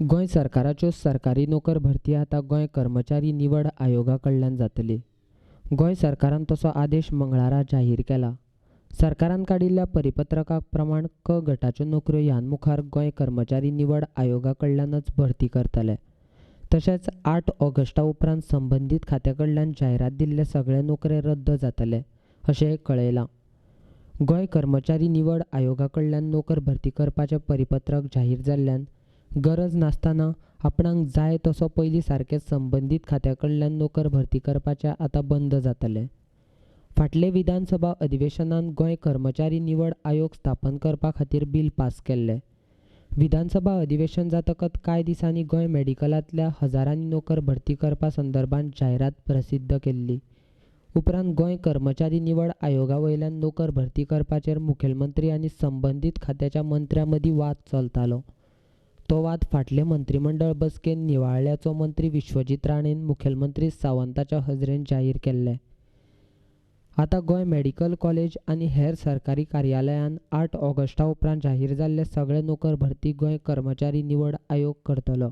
गोंय सरकाराच्यो सरकारी नोकर भरती आतां गोंय कर्मचारी निवड आयोगा कडल्यान जातली. गोंय सरकारान तसो आदेश मंगळारा जाहीर केला. सरकारान काडिल्ल्या परिपत्रका प्रमाण क गटाच्यो नोकऱ्यो ह्यान मुखार गोंय कर्मचारी निवड आयोगा कडल्यानच भरती करतले. तशेंच 8 ऑगस्टा उपरांत संबंदीत खात्या कडल्यान जायरात दिल्ले सगळे नोकरे रद्द जातले, अशेंय कळयलां. गोंय कर्मचारी निवड आयोगा कडल्यान नोकर भरती करपाचें परिपत्रक जाहीर जाल्ल्यान गरज नासतना आपणाक जाय तसो पयलीं सारकें संबंदीत खात्या कडल्यान नोकर भरती करपाचें आतां बंद जातलें. फाटले विधानसभा अधिवेशनांत गोंय कर्मचारी निवड आयोग स्थापन करपा खातीर बील पास केल्लें. विधानसभा अधिवेशन जातकच कांय दिसांनी गोंय मेडिकलांतल्या हजारांनी नोकर भरती करपा संदर्भांत जायरात प्रसिद्ध केल्ली. उपरांत गोंय कर्मचारी निवड आयोगा वयल्यान नोकर भरती करपाचेर मुखेलमंत्री आनी संबंदीत खात्याच्या मंत्र्यां मदीं वाद चलतालो. तो वाद फाटले मंत्रीमंडळ बसकेंत निवाळ्ळ्याचो मंत्री विश्वजीत राणेन मुखेलमंत्री सावंताच्या हजेरेंत जाहीर केल्लें. आतां गोंय मेडिकल कॉलेज आनी हेर सरकारी कार्यालयांत 8 ऑगस्टा उपरांत जाहीर जाल्ले सगळे नोकर भरती गोंय कर्मचारी निवड आयोग करतलो.